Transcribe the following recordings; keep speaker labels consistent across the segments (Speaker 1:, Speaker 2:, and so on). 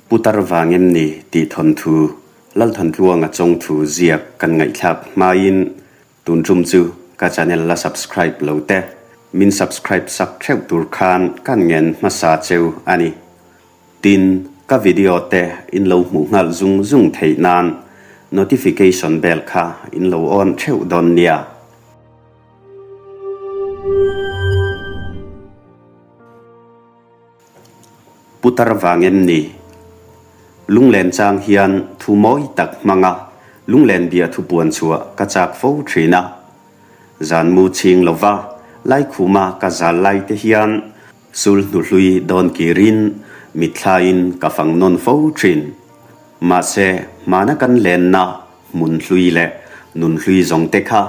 Speaker 1: Putar vang em ni tih thawnthu Lalthantluanga chawngthu ziak kan ngaihthlak hmain tun tum chu ka channel la subscribe lo te min subscribe sak theuh tur khan kan ngen hmasa cheu a ni. Tin, ka video te in lo hmuh nghal zung zung theih nan notification bell kha in lo on theuh dawn nia. Putar vang em ni? Lunglen chang hian thu mawi tak hmanga lunglen bia thu puan chhuah ka chak fo thin a. Zan mu chhing lova Laikhuma ka zal lai te hian sul hnuhlui dawn kirin mitthlain ka fang nawn fo thin. Mahse, hmana kan lenna hmun hlui leh nun hlui zawng te kha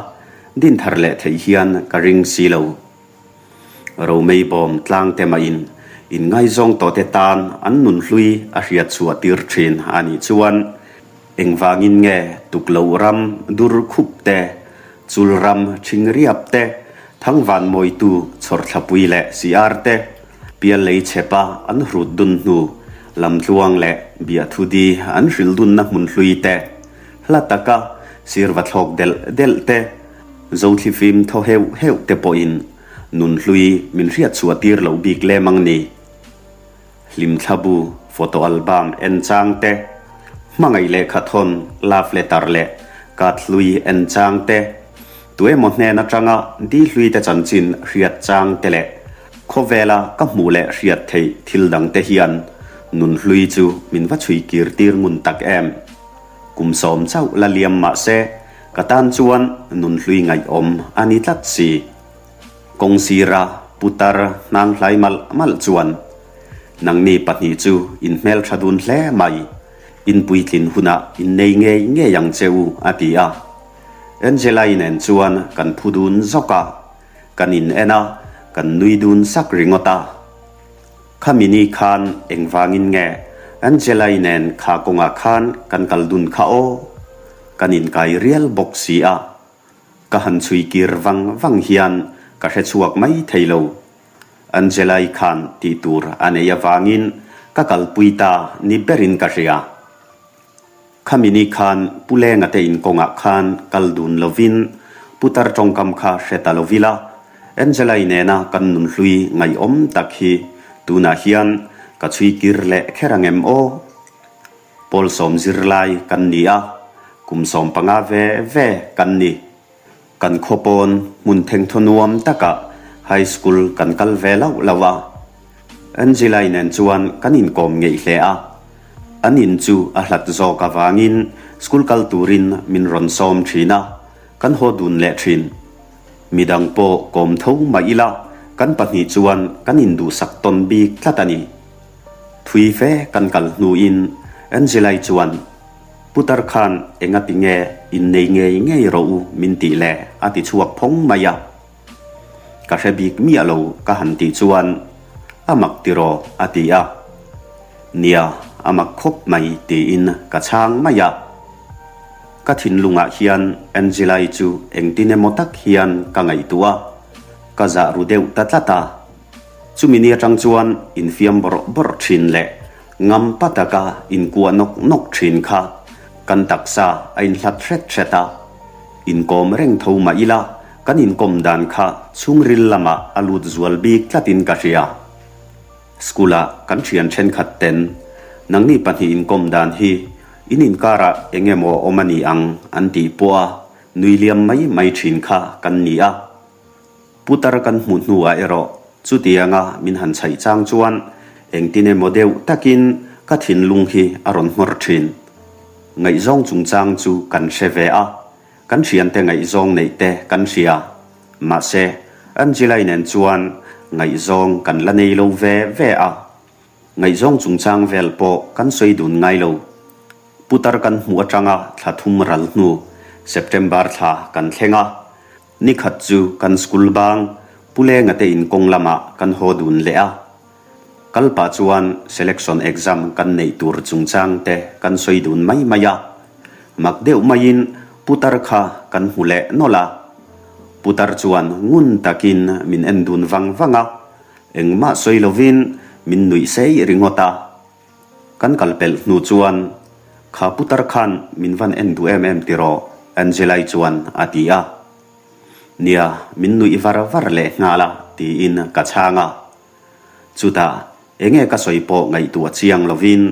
Speaker 1: dinthar leh theih hian ka ring si lo. Romei bawm tlang te mahin inngaizawng tawhte tan an nun hlui a hriat chhuah tir thin a nih chuan engvangin nge tukloh ram dur khup te, chul ram thing riap te, thangvan mawitu chhawrthlapui leh siar te, piallei chhepa an hrut dun hnu lamtluang leh biahthu-di an hrilh dunna hmun hlui te, hla taka sirva thlawk delh delh te, Zothlifim thaw heuh heuh te pawhin nun hlui min hriat chhuah tir loh bik lem ang ni. Hlimthlabu, photo album en chang te, hmangaih lehkha thawn, love letter leh card hlui en chang te, tuemaw hnen atanga di hlui te chanchin hriat chang te leh khawvela ka hmuh leh hriat theih thil dang te hian nun hlui chu min va chhui kir tir ngun tak em. Kum sawm chauh la liam mah se, ka tan chuan nun hlui ngaihawm a ni tlat si. Kawng sira putar hnang hlai malh malh chuan, Nangni pahnih chu in hmeltha dun hle mai, in puitlin hunah in nei ngei ngei ang che u, a ti a. Angela-i nen chuan kan phu dun zawk a, kan in en a, kan nui dun sak ringawt a. Khami ni khan engvangin nge Angela-i nen kha kawngah khan kan kal dun kha aw? Kan inkai rial bawk si a. Ka han chhui kir vang vang hian ka hre chhuak mai thei lo. Angela-i khan tih tur a nei avangin ka kalpui ta ni berin ka hria. Khami ni khan Pu Lenga te inkawngah khan kal dun lovin putar tawngkam kha hre ta lo ila, Angela-i nena kan nunhlui ngaihawm tak hi tunah hian ka chhui kir leh kher ang em aw? Pawl sawm zirlai kan ni a, kum 15 ve ve kan ni. Kan khaw pawn hmun thengthaw nuam takah high school kan kal ve lauh lauh a. Angela-i nen chuan kan inkawm ngeih hle a. An in chu a hlat zawk avangin school kal turin min rawn sawm thin a, kan haw dun leh thin. Midang pawh kawm tho mah ila kan pahnih chuan kan induhsak tawn bik tlat a ni. Thui fe kan kal hnuin Angela-i chuan Putar khan enga ti nge innei ngei ngei rawh u min tih le a ti chhuak phawng mai a. Ka hre bik miah lo ka han tih chuan a mak tiraw a ti a. Nia a mak khawp mai tiin ka chhang mai a. Ka thinlungah hian Angela-i chu engtin emaw tak hian ka ngaihtuah a, ka zah ru deuh ta tlat a. Chumi ni atang chuan infiam bawrh bawrh thin leh Ngam pa taka inkuah nawk nawk thin kha kan taksa a inhlat hret hret a. Inkawm reng tho mah ila kan inkawm dan kha chhungril lamah a lut zual bik tlatin ka hria. School-ah kan thian thenkhat ten nangni pahnih inkawm dan hi in inkarah eng emaw awm a ni ang an tih pawh a nui liam mai mai thin kha kan ni a. Putar kan hmuh hnuah erawh chutianga min han chhaih chang chuan engtin emaw deuh takin ka thinlung hi a rawn nghawr thin. Ngaihzawng chungchang chu kan hre ve a, kan thiante ngaihzawng neih te kan hria. Mahse, Angela-i nen chuan ngaihzawng kan la nei lo ve ve a. Ngaihzawng chungchang vel pawh kan sawi dun ngai lo. Putar kan hmuh atanga thla thum ral hnu September thla kan thleng a. Nikhat chu kan school bang Pu Lenga te in kawng lamah kan haw dun leh a. Kal pah chuan selection exam kan neih tur chungchang te kan sawi dun mai mai a. Mak deuh maiin putar kha kan hmu leh nawlh a. Putar chuan ngun takin min en dun vang vang a, engmah sawi lovin min nuih sei ringawt a. Kan kal pelh hnu chuan, Kha putar khan min van en duh em em tiraw? Angela-i chuan a ti a. Nia, min nuih var var leh nghal a, tiin ka chhang a. Chutah, enge ka sawi pawh ngaihtuah chiang lovin,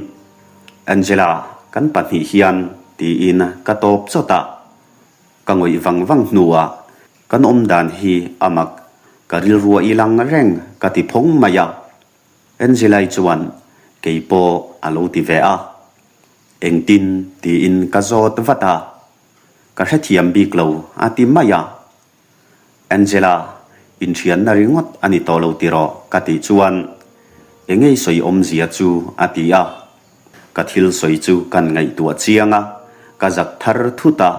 Speaker 1: Angela, kan pahnih hian, tiin ka tawp chawt a. Ka ngawih vang vang hnuah, kan awm dan hi a mak, ka rilru a ilang reng ka ti phawng mai a. Angela-i chuan, Kei pawh a lo ti ve a. Engtin? tiin ka zawt vat a. Ka hrethiam bik lo a ti mai a. Angela, inhriatna ringawt a ni tawh lo tiraw? ka tih chuan, Engei sawi awmzia chu a ti a. Ka thil sawi chu kan ngaihtuah chiang a, ka zak thar thut a.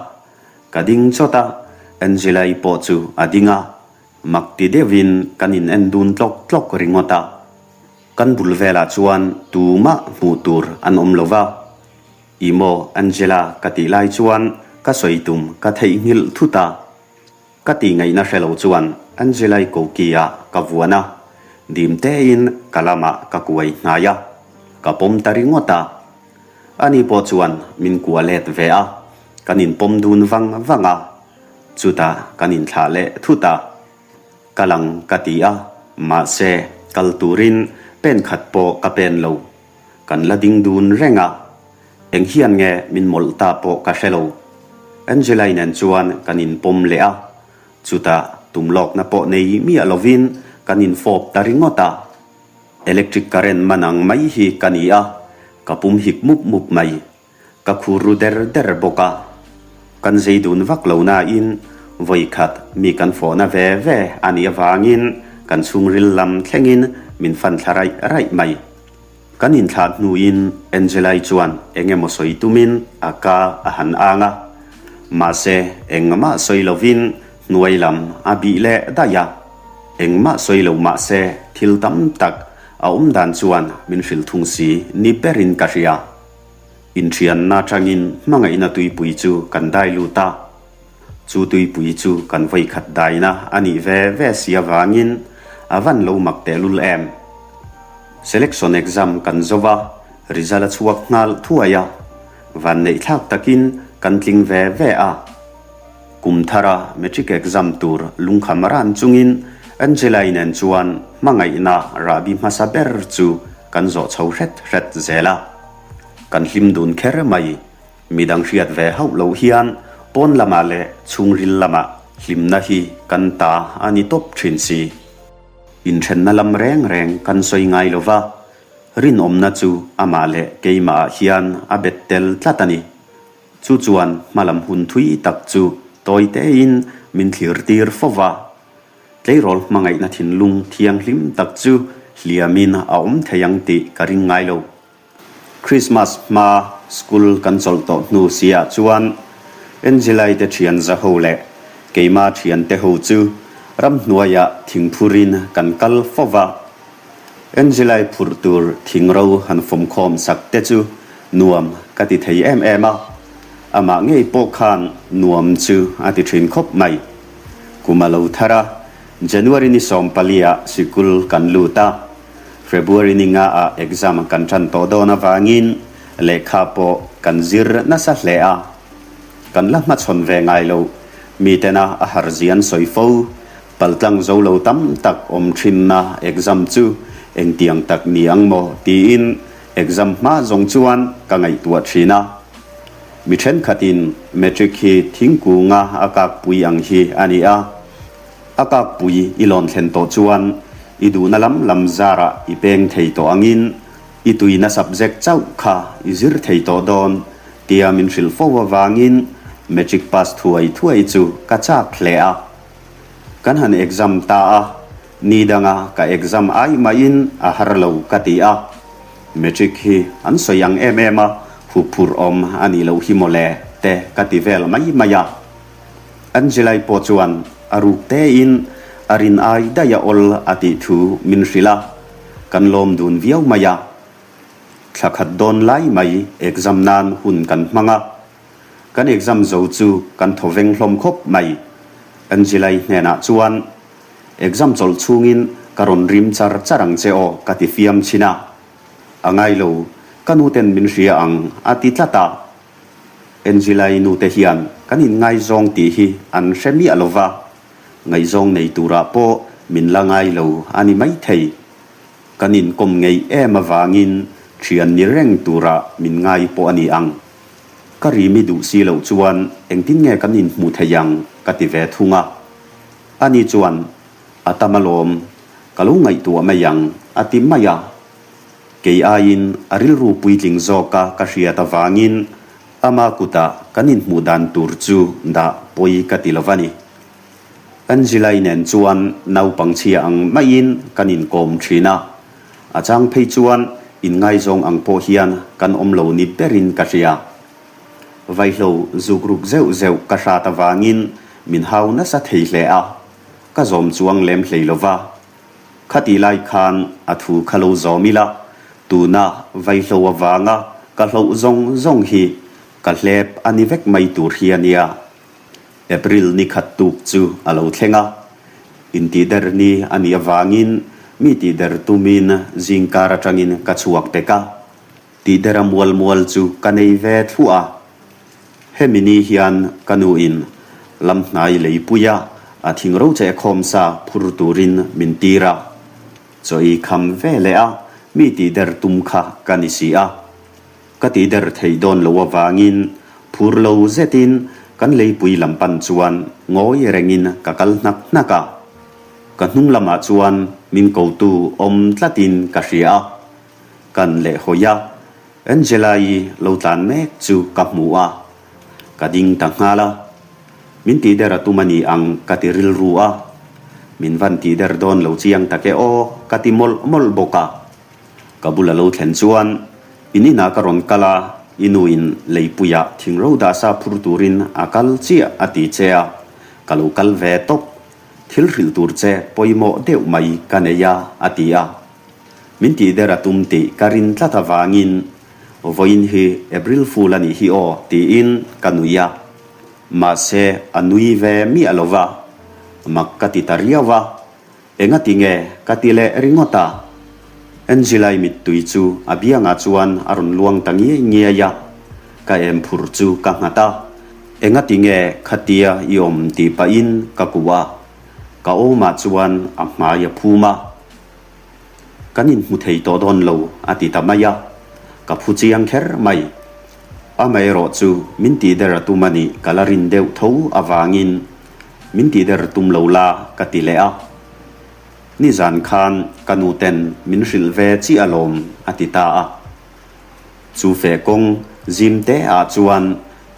Speaker 1: Ka ding chawt a, Angela-i pawh chu a ding a. Mak ti deuhin kan in en dun tlawk tlawk ringawt a. Kan bul velah chuan tumah hmuh tur an awm lo va. I maw Angela ka tih lai chuan ka sawi tum ka theihnghilh thut a. Ka tih ngaihna hre lo chuan Angela-i koki ah ka vuan a, dim tein ka lamah ka kuai hnai a, ka pawm ta ringawt a. Ani pawh chuan min kua let ve a, kan inpawm dun vang vang a, chutah kan inthlah leh thut a. Ka lang ka ti a, mahse kal turin pen khat pawh ka pen lo. Kan la ding dun reng a, eng hian nge min mawlh ta pawh ka hre lo. Angela-i nen chuan kan inpawm leh a, chutah tum lawkna pawh nei miah lovin kan infawp ta ringawt a. Electric current man ang mai hi ka ni a, ka pum hik mup mup mai. Ka khur ru der der bawk a. Kan zei dun vak lo nain vawi khat mi kan fawhna ve ve a nih avangin kan chhungril lam thlengin min fan thla raih raih mai. Kan inthlah hnuin Angela-i chuan eng emaw sawi tumin a ka a han ang a. Mahse engmah sawi lovin hnuai lam a bih leh daih a. Engmah sawi lo mahse thil tam tak a awm dan chuan min hrilh thung si ni berin ka hria. Inthianna atangin hmangaihna tuipui chu kan dai lut a, chu tuipui chu kan vawikhat daina a nih ve ve si avangin a van lo mak tehlul em. Selection exam kan zo va, result a chhuak nghal thuai a, vanneihthlak takin kan tling ve ve a. Kum thara matric exam tur lungkham ran chungin Angela-i nen chuan hmangaihna rahbi hmasa ber chu kan zawh chho hret hret zel a. Kan hlim dun kher mai. Midang hriat ve hauh loh hian pawn lamah leh chhungril lamah hlimna hi kan ta a ni tawp thin si. Inthenna lam reng reng kan sawi ngai lo va, rinawmna chu amah leh keimahah hian a bet tel tlat a ni. Chu chuan hmalam hun thui tak chu tawi tein min thlir tir fo va. Tleirawl hmangaihna thinlung thianghlim tak chu hliamin a awm thei ang tih ka ring ngai lo. Christmas hma school kan chawlh tawh hnu si ah chuan Angela-i te thian za ho leh keima thian te ho chu ramhnuaiah thingphurin kan kal fo va. Angela-i phurh tur thingro han fawmkhawm sak te chu nuam ka ti thei em em a, amah ngei pawh khan nuam chu a ti thin khawp mai. Kum a lo thar a, January ni 14 ah sikul kan lut a. February ni nga ah exam kan tan tawh dawn avangin lehkha pawh kan zir nasa hle a. Kan la hmachhawn ve ngai lo, mitena a har zian sawi fo, paltlang zo lo tam tak awm thinna exam chu engtiang tak ni ang maw tiin exam hma zawng chuan ka ngaihtuah thin a. Mi thenkhatin matric hi thingkunga a kakpui ang hi a ni a. A kakpui i lawn thlen tawh chuan i duhna lam lam zarah i peng thei tawh angin i tuina subject chauh kha i zir thei tawh dawn tia min hrilh fo avangin matric pass thuai thuai chu ka chak hle a. Kan han exam ta a, ni danga ka exam ai mahin a har lo ka ti a. Matric hi an sawi ang em em a, huphurh awm a nih loh hi mawle te ka ti vel mai mai a. Angela-i pawh chuan a ruk tein a rin ai daih a awl a tih thu min hrilh a, kan lawm dun viau mai a. Thla khat dawn lai mai exam nan hun kan hmang a, kan exam zo chu kan thaw veng hlawm khawp mai. Angela-i hnenah chuan, Exam chawlh chhungin ka rawn rim char char ang che aw ka ti fiam chhin a. A ngai lo. Ka nuten min hria ang a ti tlat a. Angela-i nute hian kan inngaizawng tih hi an hre miah lo va, ngaihzawng nei turah pawh min la ngai lo a ni maithei. Kan inkawm ngeih em avangin thian ni reng turah min ngai pawh a ni ang. Ka rimi duh si loh chuan engtin nge kan inhmuh theih ang ka ti ve thung a. Ani chuan a tam alawm, ka lo ngaihtuah mai ang a ti mai a. Kei aiin a rilru puitling zawka ka hriat avangin ama kutah kan inhmuh dan tur chu dah pawi ka ti lo va ni. Angela-i nen chuan naupang chhia ang maiin kan inkawm thin a, a chang phei chuan inngaizawng ang pawh hian kan awm lo ni berin ka hria. Vaihlo zuk ruk zeuh zeuh ka hrat avangin min hau nasa thei hle a, ka zawm chuang lem hlei lo va. Khatih lai khan a thu kha lo zawm ila, tuna vaihlo avanga ka hloh zawng zawng hi ka hlep a ni vek mai tur hi a nia. April ni khat tuk chu a lo thleng a, intihder ni a nih avangin mi tihder tumin zingkar atangin ka chhuak pek a, tihdera mual mual chu ka nei ve thluah a. Hemi ni hian ka nuin lamhnai leipuia a thingro che khawmsa phur turin min tir a, chaw ei kham ve leh a mi tihder tum kha ka ni si a. Ka tihder theih dawn lo avangin phur lo zetin kan leipui lam pan chuan ngawi rengin ka kal hnak hnak a. Ka hnung lamah chuan min kotu awm tlatin ka hria a. Kan lehhawi a, Angela-i lo tlan mek chu ka hmu a, ka ding ta nghal a. Min tihder a tum a ni ang ka ti rilru a. Min van tihder dawn lo chiang tak e aw ka ti mawlh mawlh bawk a. Ka bul a lo thlen chuan in inah ka rawn kal a, i nuin leipuiah thingro dahsa phur turin a kal chiah a ti che a, ka lo kal ve tawp. Thil hrilh tur che pawimawh deuh mai ka nei a, a ti a. Min tihder a tum tih ka rin tlat avangin vawiin hi April Fool a nih hi aw tiin ka nui a. Mahse a nui ve miah lo va, mak ka ti ta riau a. Engati nge ka ti leh ringawt a? Angela-i mittui chu a biangah chuan a rawn luang ta ngiai ngiai a, ka em phur chu ka nghat a. Engati nge khatia i awm tih pahin ka kuh a, ka awmah chuan a hmai a phum a. Kan inhmu thei tawh dawn lo a ti ta mai a, ka phu chiang kher mai. Amaherawh chu min tihder a tum a nih ka la rin deuh tho avangin min tihder tum lo la ka ti leh a. Nizan khan ka nu ten min hrilh ve chiah alawm a ti ta a. Chu feh kawng zim te ah chuan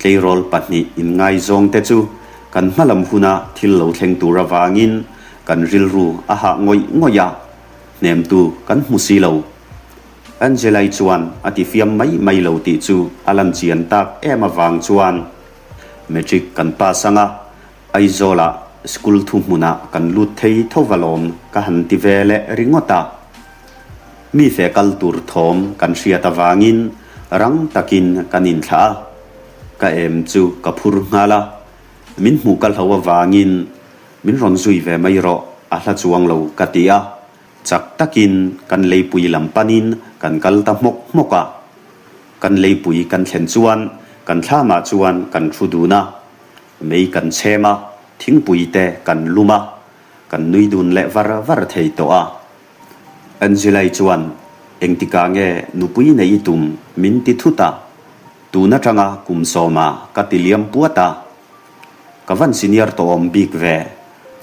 Speaker 1: tleirawl pahnih inngaizawng te chu kan hmalam huna thil lo thleng tur avangin kan rilru a hah ngawih ngawih a, hnemtu kan hmu si lo. Angela-i chuan a ti fiam mai mai lo tih chu a lan chian tak em avang chuan Matric kan pass anga Aizawlah school thuhmunah kan lut thei tho va lawm ka han ti ve leh ringawt a. Mi fe kal tur thawm kan hriat avangin rang takin kan inthlah a, ka em chu ka phur nghal a, min hmuh ka hlo avangin min rawn zui ve mai rawh a hla chuang lo ka ti a, chak takin kan leipui lam panin kan kal ta hmawk hmawk a. Kan leipui kan thlen chuan kan thlamah chuan kan thu dun a, mei kan chhem a, thingpui te kan lum a, kan nui dun leh var var thei tawh a. Angela-i chuan, Engtikah nge nupui neih i tum? min ti thut a. Tun atanga kum sawma ka ti liam puat a. Ka van senior tawh awm bik ve.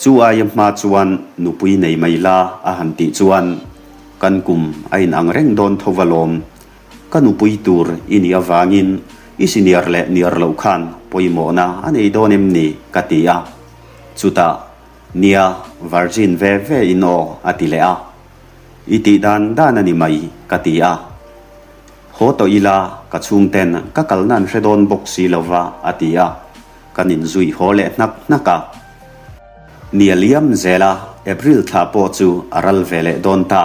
Speaker 1: Chu aia hma chuan nupui nei mai la a han tih chuan kan kum a inang reng dawn tho alawm. Ka nupui tur i nih avangin i senior leh niar loh khan pawimawhna a nei dawn em ni? ka ti a. Chutah Nia, virgin ve ve in aw a ti leh a. I tih dan dan a ni mai ka ti a. Haw tawh ila ka chhungten ka kalna an hre dawn bawk si lo va a ti a. Kan inzui haw leh hnak hnak a. Nia liam zel a, April thla pawh chu a ral ve leh dawn ta.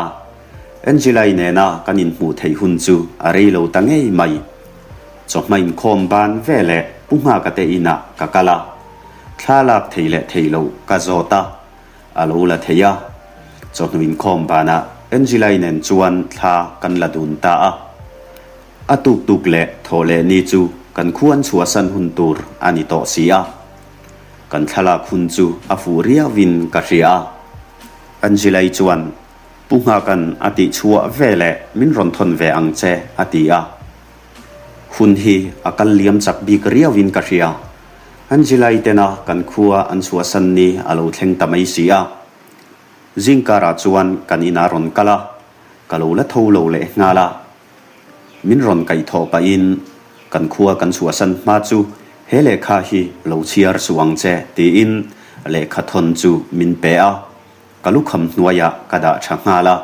Speaker 1: Angela-i nena kan inhmuh theih hun chu a rei lo ta ngei mai. Chawhma inkhawm ban ve leh Pu Nghaka te inah ka kal a. Thla lak thei leh thei lo ka zawt a, a lo la thei a. Chawhnu inkhawm banah Angela-i nen chuan thla kan la dun ta a. A tuk tuk leh thawh leh ni chu kan khu an chhuahsan hun tur a ni tawh si a. Kan thlalak hun chu a fuh riauin ka hria a. Angela-i chuan, Pu Nghaka'n a tih chhuah ve leh min rawn thawn ve ang che, a ti a. Hun hi a kal liam chak bik riauin ka hria. Angela-i tena kan khua an chhuahsan ni a lo thleng ta mai si a. Zingkarah chuan kan inah rawn kal a, ka lo la tho lo leh nghal a. Min rawn kaihthawh pahin kan khua kan chhuahsan hma chu he lehkha hi lo chhiar suh ang che tiin lehkha thawn chu min pe a, ka lukham hnuaiah ka dah tha nghal a.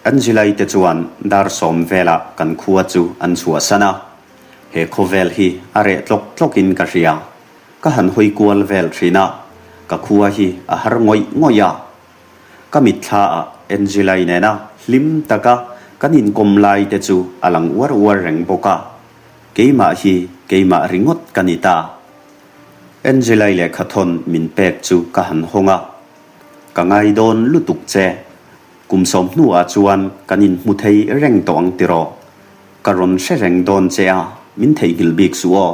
Speaker 1: Angela-i te chuan dar sawm velah kan khua chu an chhuahsan a, he khawvel hi a reh tlawk tlawkin ka hria. Ka han hawi kual vel thin a, ka khua hi a har ngawih ngawih a. Ka mitthla ah Angela-i nena hlim taka kan inkawm lai te chu a lang uar uar reng bawk a, keimah hi keimah ringawt ka ni ta. Angela-i lehkha thawn min pek chu ka han hawng a, ka ngai dawn lutuk che. Kum sawm hnuah chuan kan inhmu thei reng tawh ang tiraw? Ka rawn hre reng dawn che a, min theihnghilh bik suh aw.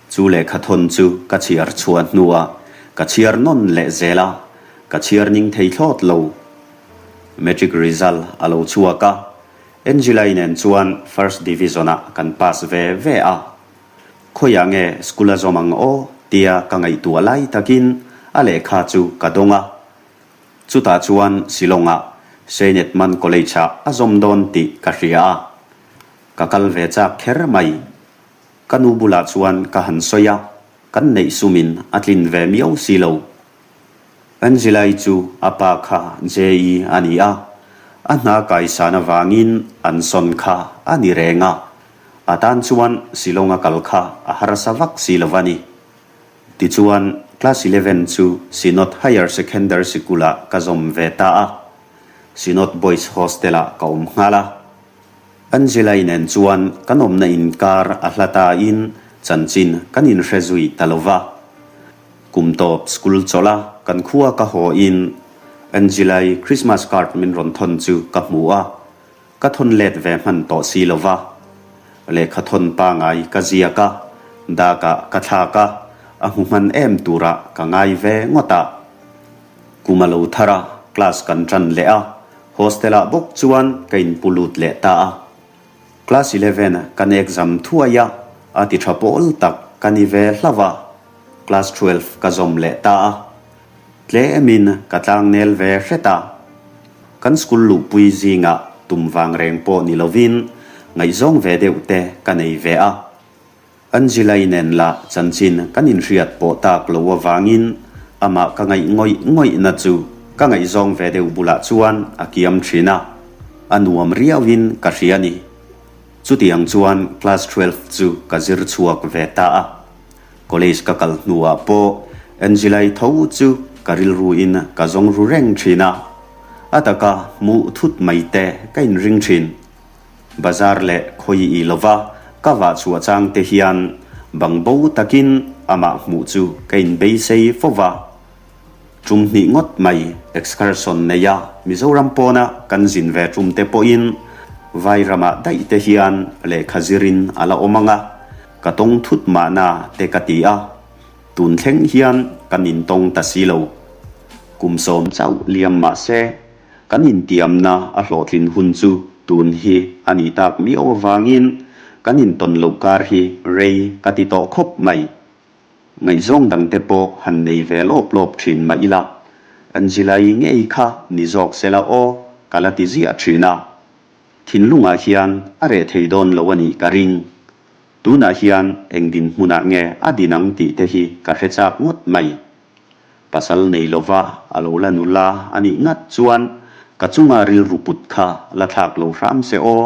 Speaker 1: Chu lehkha thawn chu ka chhiar chhuah hnuah ka chhiar nawn leh zel a, ka chhiar ning thei thlawt lo. Matric result a lo chhuak a, Angela-i nen chuan first division-ah kan pass ve ve a. Khawiah nge school a zawm ang aw tia ka ngaihtuah lai takin a lehkha chu ka dawng a. Chutah chuan Shillong-ah Saint Edmund College-ah a zawm dawn tih ka hria a, ka kal ve chak kher mai. Ka nu bulah chuan ka han sawi a, kan neih sumin a tlin ve miau si lo. Angela-i chu a pa kha JE a ni a, a hna kaisan avangin an sawn kha a ni reng a, a tan chuan Shillong a kal kha a harsa vak si lo va ni. Tichuan, Class 11 chu Synod Higher Secondary Sikul-ah ka zawm ve ta a, Synod Boys Hostel-ah ka awm nghal a. Angela-i nen chuan kan awmna inkar a hla tain chanchin kan inhre zui ta lo va. Kum tawp school chawlh a kan khua ka haw in Angela-i Christmas card min rawn thawn chu ka hmu a, ka thawn let ve hman tawh si lo va. Lehkha thawn pangai ka ziak a, dakah ka thlak a, a hmu hman em turah ka ngai ve ngawt a. Kum a lo thar a, class kan tan leh a, Hostel-ah bawk chuan ka inpu lut leh ta a. Class 11 kan exam thuai a, a ti tha pawl tak ka ni ve hlauh a. Class 12 ka zawm leh ta a. Tlemin ka tlangnel ve hret a. Kan school luhpui zingah tum vang reng pawh ni lovin ngaihzawng ve deuh te ka nei ve a. Angela-i nen lah chanchin kan inhriat pawh tak lo avangin amah ka ngaih ngawih ngawihna chu ka ngaihzawng ve deuh bulah chuan a kiam thin a, a nuam riauin ka hria a ni. Chutiang chuan class 12 chu ka zir chhuak ve ta a. College ka kal hnuah pawh Angela-i tho chu ka rilruin ka zawng ru reng thin a, a taka hmuh thut mai te ka inring thin. Bazar leh khawi i lova ka vah chhuah chang te hian bang bo takin amah hmuh chu ka inbeisei fo va. Tum hnih ngawt mai excursion neia Mizoram pawna kan zin ve tum te pawhin vai ramah daih te hian lehkha zirin a la awm ang a, ka tawng thut mahna te ka ti a, tun thleng hian kan intawng ta si lo. Kum sawm chauh liam mahse Kan intiamna a hlawhtlin hun chu tun hi a nih tak miau avangin kan intawn loh kar hi rei ka ti tawh khawp mai. Ngaihzawng dangte pawh han nei ve lawp lawp thin mah ila, Angela-i ngei kha ni zawk sela aw ka la ti ziah thin a. Thinlungah hian a reh thei dawn lo a nih ka ring. Tunah hian eng dinhmunah nge a din ang tih te hi ka hre chak ngawt mai. Pasal nei lova a lo la nula a nih ngat chuan ka chunga rilru put kha la thlak lo hram se aw.